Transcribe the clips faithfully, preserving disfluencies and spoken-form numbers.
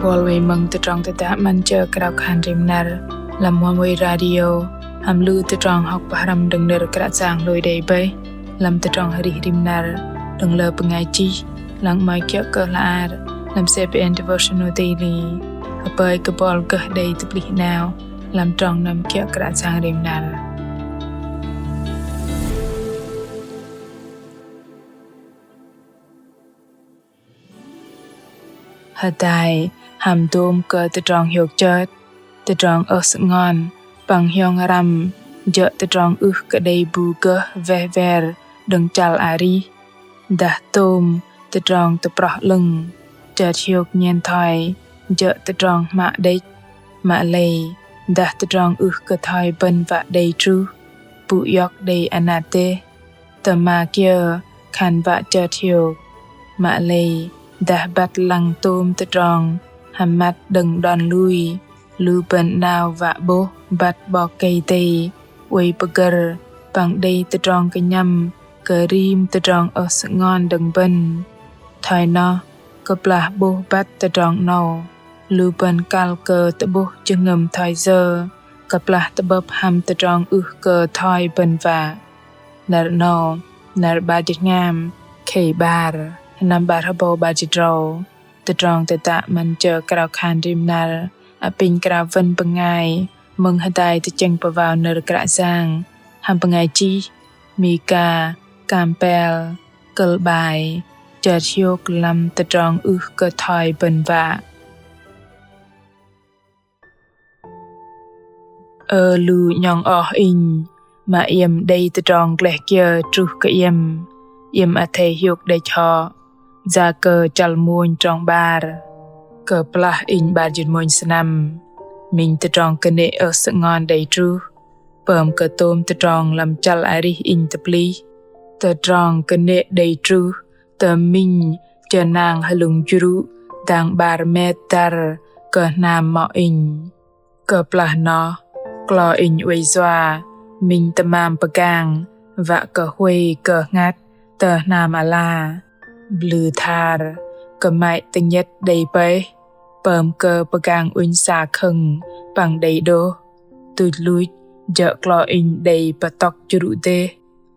Bol wei mơ̆ng tơdrong tơdah 'măn jơ krao khan rim năr lăm Oneway Radio, hăm lu tơdrong hŏk pơhrăm đơ̆ng nơ̆r Kră Yang hlôi đei bơih lăm tơdrong arih rim năr đơ̆ng lơ bơngai chih, lăng 'mơ̆i kiơ̆ kơ hla ar lăm CBN Devotional Daily. Hơpơi kơ bol gơh đei tơplih 'nao lăm trong năm kiơ̆ Kră Yang rim năr. Hơdai hăm dôm kơ tơdrong hiôk chơt, tơdrong ơh sơngon păng hiong răm jơ̆ tơdrong ưh kơ đei bu gơh weh wer đơ̆ng chăl arih. Dah tôm tơdrong tơproh 'lơ̆ng, chơt hiôk nhen thoi jơ̆ tơdrong hmă đĕch. Mă lei dah tơdrong ưh kơ thoi bơ̆n wă đei truh, pŭ iŏk đei anat dêh. Tơma kiơ khan wă chơt hiôk. Mă lei dah băt lăng tôm tơdrong hăm măt đơ̆ng đon lui, lu bơ̆n 'nao wă 'bôh băt 'Bok Kei-Dei oei pơgơ̆r păng đei tơdrong kơnhăm kơ rim tơdrong ơh sơngon đơ̆ng bơ̆n. Thoi noh, kơplah 'bôh băt tơdrong 'nâu, lu bơ̆n kăl kơ tơ'bôh jơhngơ̆m thoi yơ kơplah tơ'bơ̆p hăm tơdrong ưh kơ thoi bơ̆n wă. Năr 'nâu, năr 'bar jĭt tơhngam, khei 'bar, sơnăm 'bar hơbâu 'bar jĭt tơdrâu. Tơdrong tơdah 'măn jơ krao khan rim năr apinh krao wơ̆n bơngai mơ̆ng hơdai tơchĕng pơwao nơ̆r Kră Yang hăm bơngai chih Mika Campbell, kơ̆l 'bai: Chơt hiôk lăm tơdrong ưh kơ thoi bơ̆n wă. Ơ lu 'nhŏng oh inh, mă iĕm đei tơdrong gleh kiơ truh kơ iĕm, iĕm athei hiôk đĕch hŏ. Yakơ chăl mônh trong 'bar. Kơplah inh 'bar jĭt mônh sơnăm, minh tơdrong kơnê̆ ơh sơngon đei truh, pơm kơ tôm tơdrong lăm chăl arih inh tơplih. Tơdrong kơnê̆ đei truh tơ minh chơnang hlŭng jrŭ dang 'bar met dăr kơ hnam mŏ inh. Kơplah noh, klo inh oei yua minh tơmam pơgang wă kơ huay kơ hngăt tơ hnam ala. Blŭ thar, kơmăy tơnhĕt đei pơih, pơm kơ pơgang ŭnh sa khơ̆ng păng đei đôh. Tuch luch, jơ̆ klo inh đei pơtŏk jrŭ dêh.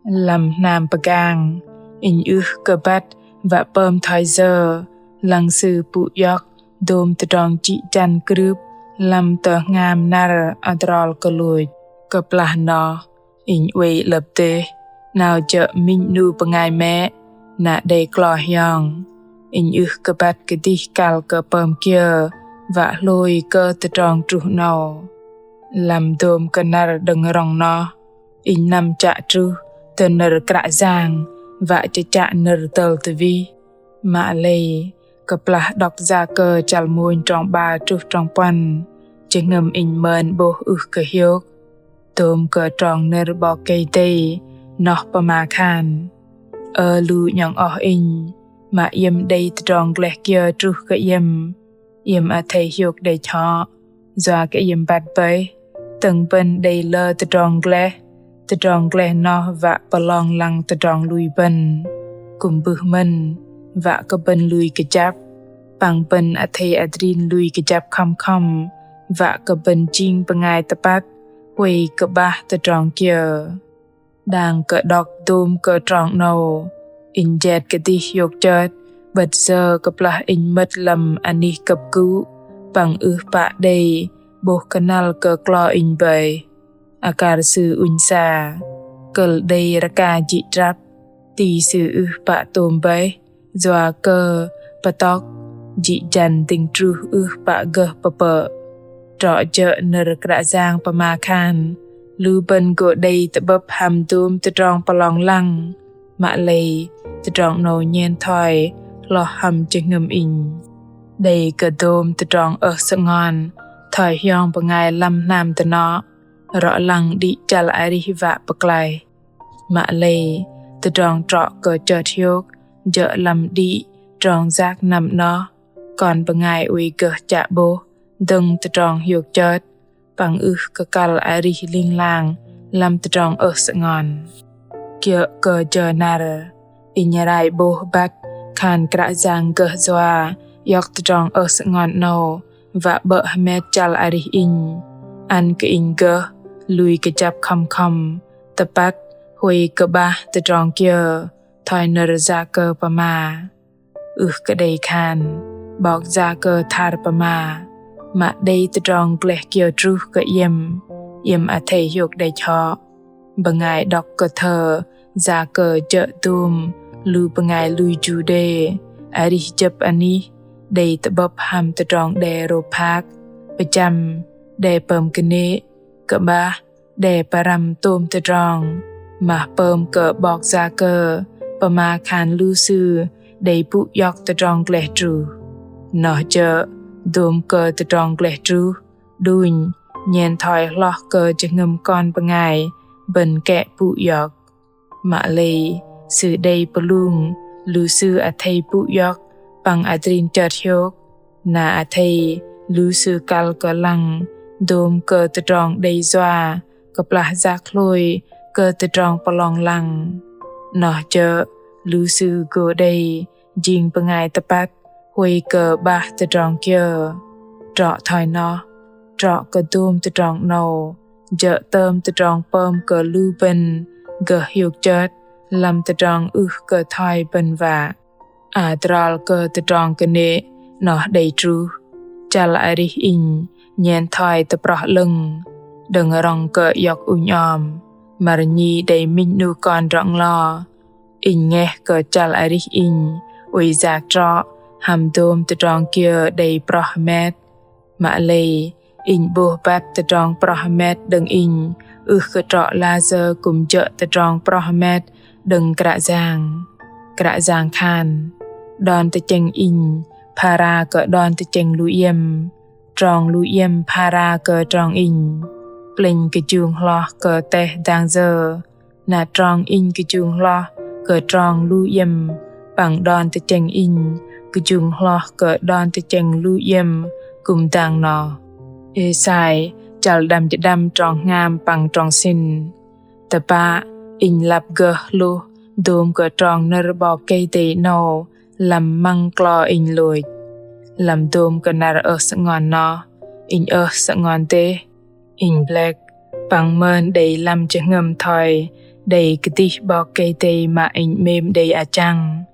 Lăm hnam pơgang, inh ưh kơ băt wă pơm thoi yơ, lăng sư pŭ iŏk dôm tơdrong jĭ jăn krưp lăm tơhngam năr adrol kơ lôch. Kơplah noh, inh oei 'lơ̆p dêh, 'nao jơ̆ minh 'nu bơngai mĕ, na đei klo hiong. Inh ưh kơ băt kơdih kăl kơ pơm kiơ wă hlôi kơ tơdrong truh 'nâu. Lăm dôm kơ năr đơ̆ng rŏng noh, inh năm chă truh tơ nơ̆r Kră Yang wă chă chă nơ̆r tơl tơwih. Mă lei, kơplah đŏk Yakơ chăl mônh trong 'bar truh trong puăn, jơhngơ̆m inh mơn 'bôh ưh kơ hiôk. Tôm kơ trong nơ̆r 'Bok Kei-Dei noh pơma khan: Ơ lu 'nhŏng oh inh, mă iĕm đei tơdrong gleh kiơ truh kơ iĕm, iĕm athei hiôk đĕch hŏ, yua kơ iĕm băt bơih, tơ̆ng bơ̆n đei lơ tơdrong gleh. Tơdrong gleh noh wă pơlong lăng tơdrong lui bơ̆n. Kư̆m bưh mơ̆n, wă kơ bơ̆n lui kơjăp. Păng bơ̆n athei adrin lui kơjăp khŏm khŏm, wă kơ bơ̆n jing bơngai tơpăt, huay kơ 'bah tơdrong kiơ. Đang kơ đŏk dôm kơ trong 'nâu, inh jet kơdih hiôk chơt, 'bơ̆t yơ kơplah inh mơ̆t lăm anih kơ̆p kŭ, păng ưh pă đei 'bôh kơnăl kơ klo inh bơih. Akar sư ŭnh sa, kơ̆l đei rơka jĭ trăp, ti sư ưh pă tôm bơih, yua kơ pơtŏk, jĭ jăn dĭng truh ưh pă gơh pơpơ̆. Trŏ jơ̆ nơ̆r Kră Yang pơma khan, lu bơ̆n gô đei tơ'bơ̆p hăm dôm tơdrong pơlong lăng. Mă lei, tơdrong 'nâu nhen thoi hloh hăm jơhngơ̆m inh. Đei kơ dôm tơdrong ơh sơngon thoi hiong bơngai lăm hnam dơnŏ, rŏ lăng đĭ chăl arih wă pơklaih. Mă lei, tơdrong trŏ kơ chơt hiôk jơ̆ lăm đĭ trong yak năm 'noh, kon bơngai oei gơh chă 'bôh dơ̆ng tơdrong hiôk chơt, păng ưh kơ kăl arih ling lang lăm tơdrong ơh sơngon. Kiơ̆ kơ jơ năr, inh rai 'bôh băt khan Kră Yang gơh yua Iŏk tơdrong ơh sơngon 'nâu wă 'bơ̆ hơmet chăl arih inh, ăn kơ inh gơh lui kơjăp khŏm khŏm tơpăt huay kơ 'bah tơdrong kiơ thoi nơ̆r Yakơ pơma. Ưh kơ đei khan 'bok Yakơ thar pơma mă đei tơdrong gleh kiơ truh kơ iĕm, iĕm athei hiôk đĕch hŏ. Bơngai đŏk kơ thơ Yakơ jơ̆ dôm lu bơngai lui Juđê arih jơ̆p anih đei tơ'bơ̆p hăm tơdrong đe rôp hak, pơchăm, đe pơm kơnê̆, kơ'bah, đe pơrăm tôm tơdrong. Mă pơm kơ 'bok Yakơ pơma khan lu sư đei pŭ iŏk tơdrong gleh truh. Noh jơ̆ dôm kơ tơdrong gleh truh đunh nhen thoi hloh kơ jơhngơ̆m kon bơngai bơ̆n kĕ pŭ iŏk. Mă lei sư đei pơlung lu sư athei pŭ iŏk păng adrin chơt hiôk. Na athei lu sư kăl kơ lăng dôm kơ tơdrong đei yua kơplah yak hlôi kơ tơdrong pơlong lăng. Noh jơ̆ lu sư gô đei jing bơngai tơpăt huay kơ 'bah tơdrong kiơ. Trŏ thoi noh, trŏ kơ dôm tơdrong 'nâu jơ̆ tơm tơdrong pơm kơ lu bơ̆n gơh hiôk chơt lăm tơdrong ưh kơ thoi bơ̆n wă. Adrol kơ tơdrong kơnê̆ noh đei truh, chăl arih inh nhen thoi tơproh 'lơ̆ng. Đơ̆ng rŏng kơ iŏk ŭnh om, măr nhi đei minh 'nu kon drŏ nglo. Inh ngeh kơ chăl arih inh oei yak trŏ hăm dôm tơdrong kiơ đei proh hơmet. Mă lei inh 'bôh băt tơdrong proh hơmet đơ̆ng inh ưh kơ trŏ layơ kư̆m jơ̆ tơdrong proh hơmet đơ̆ng Kră Yang. Kră Yang khan đon tơchĕng inh phara kơ đon tơchĕng lu iĕm, trong lu iĕm phara kơ trong inh. Plĕnh kơjung hloh kơ teh dang yơ, na trong inh kơjung hloh kơ trong lu iĕm, păng đon tơchĕng inh kơjung hloh kơ đon tơchĕng lu iĕm kư̆m dang noh. Êsai chăl đăm jơdăm trong hngam păng trong sĭn. Tơpă inh lăp gơh hlôh dôm kơ trong nơ̆r 'Bok Kei-Dei 'nâu lăm măng klo inh lôch. Lăm dôm kơ năr ơh sơngon noh, inh ơh sơngon dêh. Inh blĕk păng mơn đei lăm jơhngơ̆m thoi đei kơdih 'Bok Kei-Dei mă inh 'mêm đei achăng.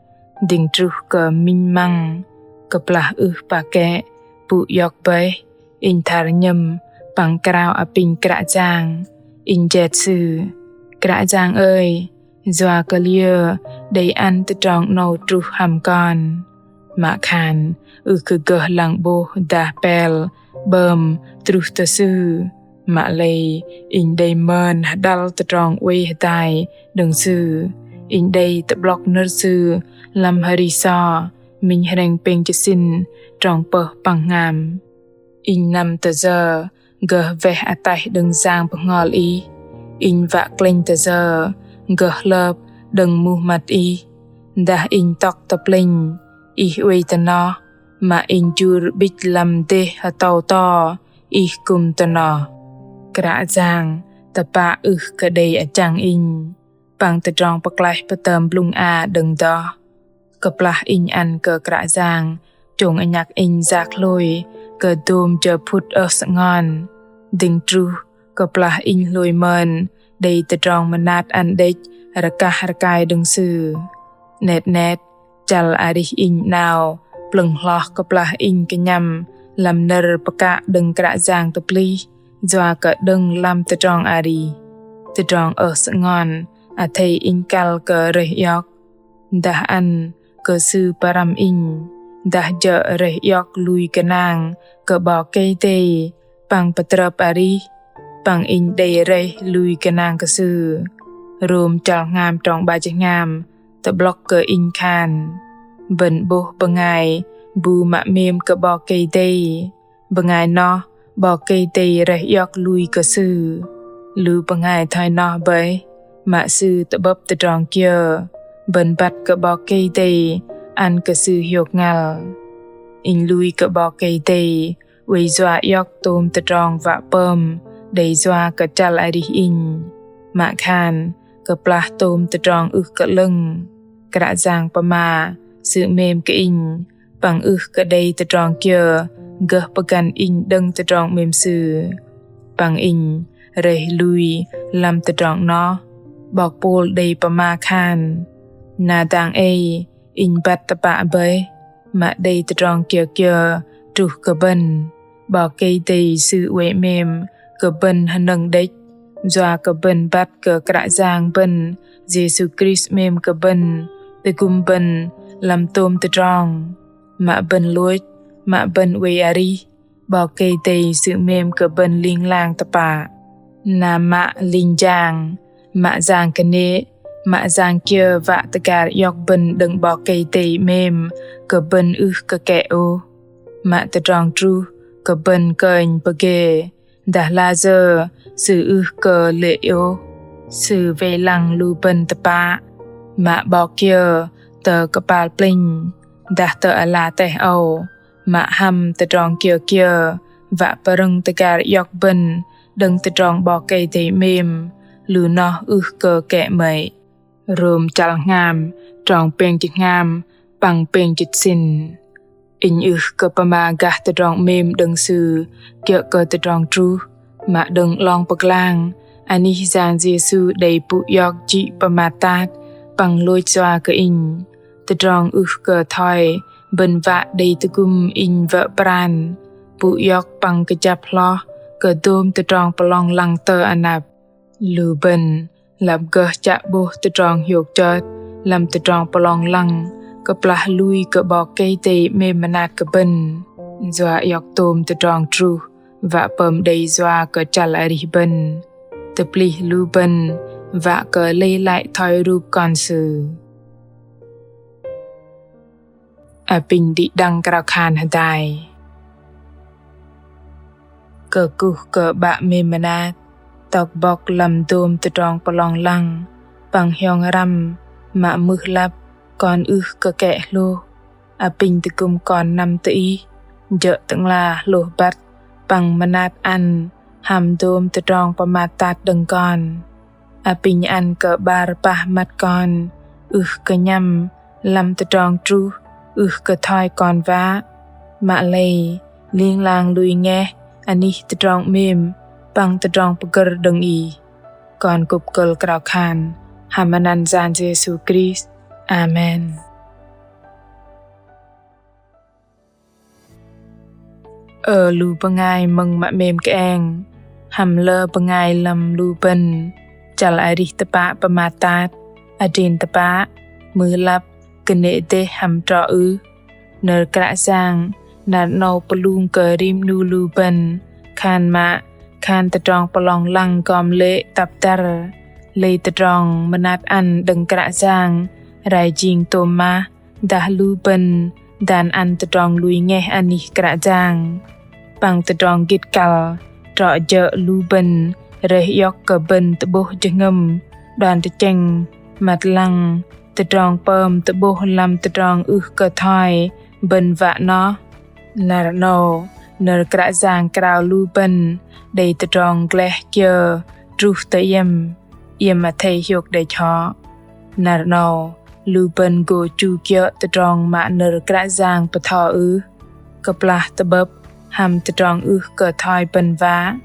Dĭng truh kơ minh măng, kơplah ưh pă kĕ pŭ iŏk bơih, inh thar nhơ̆m păng krao apinh Kră Yang. Inh jet Sư: Kră Yang ơi, yua kơ liơ đei ăn tơdrong 'nâu truh hăm kon? Mă khan ưh kơ gơh lăng 'bôh dah pel 'bơm truh tơ Sư. Mă lei inh đei mơn hơdăl tơdrong oei hơdai đơ̆ng Sư. Inh đei tơ'blŏk nơ̆r Sư lăm hơri so, minh hrĕng pêng jơsĭn trong pơh păng hngam. Inh năm tơ yơ gơh weh ataih đơ̆ng Yang Bơhngol Ih? Inh wă klĕnh tơ yơ gơh hlơp đơ̆ng muh măt Ih? Dah inh tŏk tơ plĕnh, Ih oei tơ noh, mă inh jur 'bĭch lăm dêh hơtâu to, Ih kư̆m tơ noh. Kră Yang tơpă ưh kơ đei achăng inh. Păng tơdrong pơklaih pơtơm blŭng a đơ̆ng doh. Kơplah inh ăn kơ Kră Yang chông anhăk inh yak hlôi kơ dôm jơ phŭt ơh sơngon. Dĭng truh kơplah inh hlôi mơn đei tơdrong mơnat ăn đĕch rơkah rơkai đơ̆ng Sư. 'Net 'net, chăl arih inh 'nao plơ̆ng hloh kơplah inh kơnhăm lăm nơ̆r pơkă đơ̆ng Kră Yang tơplih, yua kơ đơ̆ng lăm tơdrong arih. Tơdrong ơh sơngon athei inh kăl kơ rơih iŏk. Dah ăn kơ Sư pơrăm inh, dah jơ̆ rơih iŏk lui gơnang kơ 'Bok Kei-Dei păng pơtrơp arih, păng inh đei rơih lui gơnang kơ Sư. Rôm chăl hngam trong 'bar jơhngam tơ'blŏk kơ inh khan: Bơ̆n 'bôh bơngai bu mă 'mêm kơ 'Bok Kei-Dei, bơngai noh 'Bok Kei-Dei rơih iŏk lui kơ sư. Lu bơngai thoi noh bơih, mă sư tơ'bơ̆p tơdrong kiơ, bơ̆n băt kơ 'Bok Kei-Dei ăn kơ sư hiôk ngăl. Inh lui kơ 'Bok Kei-Dei oei yua iŏk tôm tơdrong wă pơm đei yua kơ chăl arih inh. Mă khan kơplah tôm tơdrong ưh kơ 'lơ̆ng, Kră Yang pơma Sư 'mêm kơ inh, păng ưh kơ đei tơdrong kiơ gơh pơgăn inh đơ̆ng tơdrong 'mêm Sư. Păng inh rơih lui lăm tơdrong 'noh, 'Bok Pôl đei pơma khan: Na dang ei inh băt tơpă bơih, mă đei tơdrong kiơ kiơ truh kơ bơ̆n, 'Bok Kei-Dei Sư oei 'mêm kơ bơ̆n hơnơ̆ng đĕch, yua kơ bơ̆n băt kơ Kră Yang bơ̆n Yêsu Krist 'mêm kơ bơ̆n, tơgŭm bơ̆n lăm tôm tơdrong, mă bơ̆n lôch, mă bơ̆n oei arih, 'Bok Kei-Dei Sư 'mêm kơ bơ̆n ling lang tơpă. Na mă linh jang, mă jang kơnê̆, mă jang kiơ wă tơgar iŏk bơ̆n đơ̆ng 'Bok Kei-Dei 'mêm kơ bơ̆n ưh kơ kĕ ôh. Mă tơdrong truh kơ bơ̆n kơnh pơgê, dah layơ Sư ưh kơ lê̆ ôh. Sư wei lăng lu bơ̆n tơpă, mă 'bok kiơ tơ kơpal plĕnh, dah tơ ala teh âu, mă hăm tơdrong kiơ kiơ wă pơrơ̆ng tơgar iŏk bơ̆n đơ̆ng tơdrong 'Bok Kei-Dei 'mêm, lu noh ưh kơ kĕ 'mơ̆i. Rôm chăl hngam, trong pêng jĭt hngam păng pêng jĭt sĭn. Inh ưh kơ pơma gah tơdrong 'mêm đơ̆ng Sư kiơ̆ kơ tơdrong truh, mă đơ̆ng 'long pơglang, anih Yang Yêsu đei pŭ iŏk jĭ pơmat tat păng lôch yua kơ inh. Tơdrong ưh kơ thoi bơ̆n wă đei tơgŭm inh wơ̆ pran, pŭ iŏk păng kơjăp hloh kơ dôm tơdrong pơlong lăng tơ anăp. Lu bơ̆n lăp gơh chă 'bôh tơdrong hiôk chơt lăm tơdrong pơlong lăng kơplah lui kơ 'Bok Kei-Dei 'mêm mơnat kơ bơ̆n. Yua iŏk tôm tơdrong truh wă pơm đei yua kơ chăl arih bơ̆n. Tơplih lu bơ̆n wă kơ lei lăi thoi rup Kon Sư. Apinh đĭ đăng krao khan hơdai. Kơkuh kơ 'Bă 'mêm mơnat, tŏk bŏk lăm dôm tơdrong pơlong lăng, păng hiong răm, mă mưh lăp, kon ưh kơ kĕ hlôh. Apinh tơgŭm kon năm tơ Ih, jơ̆ Tơ'ngla hlôh băt, păng mơnat ăn, hăm dôm tơdrong pơmat tat đơ̆ng kon. Apinh ăn kơ 'bar pah măt kon, ưh kơ nhăm, lăm tơdrong truh, ưh kơ thoi kon wă. Mă lei, ling lang lui ngeh, anih tơdrong 'mêm, păng tơdrong pơgơ̆r đơ̆ng Ih. Kon kŭp kơ̆l krao khan, hăm anăn Yang Yêsu Krist. Amen. Ơ lu bơngai mơ̆ng mă 'mêm kơeng, hăm lơ bơngai lăm lu bơ̆n, chăl arih tơpă pơmat tat, adrin tơpă, mưh lăp, kơnê̆ dêh hăm trŏ ưh. Nơ̆r Kră Yang, năr 'nâu pơlung kơ rim 'nu lu bơ̆n, khan mă, khan tơdrong pơlong lăng gom lê̆ tăp dăr, lei tơdrong mơnat ăn đơ̆ng Kră Yang, rai jing tôm mah, dah lu bơ̆n dan ăn tơdrong lui ngeh anih Kră Yang. Păng tơdrong gĭt kăl, trŏ jơ̆ lu bơ̆n, rơih iŏk kơ bơ̆n tơ'bôh jơhngơ̆m, đon tơchĕng, măt lăng, tơdrong pơm tơ'bôh lăm tơdrong ưh kơ thoi bơ̆n wă noh. Năr 'nâu, nơ̆r Kră Yang krao lu bơ̆n, đei tơdrong gleh kiơ, truh tơ iĕm, iĕm athei hiôk đĕch hŏ. Năr 'nâu, lu bơ̆n gô chu kiơ̆ tơdrong mă nơ̆r Kră Yang pơtho ưh. Kơplah tơ'bơ̆p, hăm tơdrong ưh kơ thoi bơ̆n wă.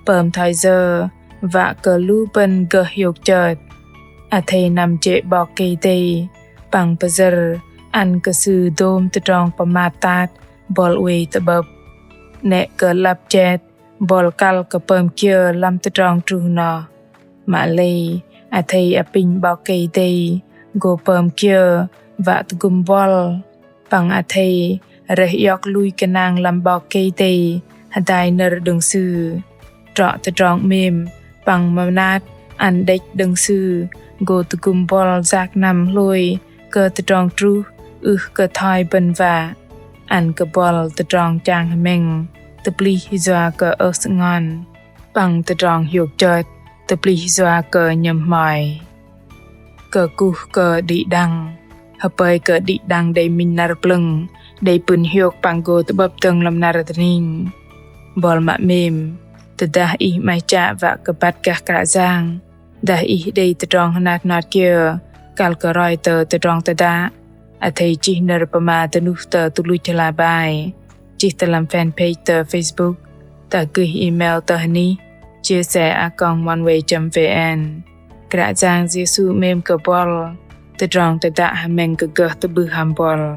Pơm thoi yơ, wă kơ lu bơ̆n gơh hiôk chơt. Athei năm jê̆ 'Bok Kei-Dei, păng pơyơ̆r, ăn kơ Sư dôm tơdrong pơmat tat, buăl oei tơ'bơ̆p. 'Nĕ kơ lăp jet, buăl kăl kơ pơm kiơ lăm tơdrong truh noh. Mă lei, athei apinh 'Bok Kei-Dei, gô pơm kiơ, wă tơgŭm buăl. Păng athei, rơih iŏk lui kơnang lăm 'Bok Kei-Dei, hơdai nơ̆r đơ̆ng Sư. Trŏ tơdrong 'mêm, păng mơnat, ăn đĕch đơ̆ng Sư, gô tơgŭm buăl yak năm hlôi, kơ tơdrong truh, ưh kơ thoi bơ̆n wă. Ăn kơ buăl tơdrong chang hơmĕng, tơplih yua kơ ơh sơngon. Păng tơdrong hiôk chơt, tơplih yua kơ nhơ̆m hmoi. Kơkuh kơ đĭ đăng, hơpơi kơ đĭ đăng đei minh năr plơ̆ng, đei pŭn hiôk păng gô tơ'bơ̆p dơ̆ng lăm năr dơning. Buăl mă 'mêm, tơdah ih 'maih chă wă kơ băt gah Kră Yang, dah ih đei tơdrong hơnat hơnat kiơ, kăl kơ roi tơ tơdrong tơdă. Athei chih nơ̆r pơma tơnuh tơ tơluch hla bai, chih tơ lăm fanpage tơ Facebook, dah gơih email tơ hơnih chia sẻ a còng oneway chấm vn. Kră Yang Yêsu 'mêm kơ buăl. Tơdrong tơdă hơmĕng kơ gơh tơ'bưh hăm buăl.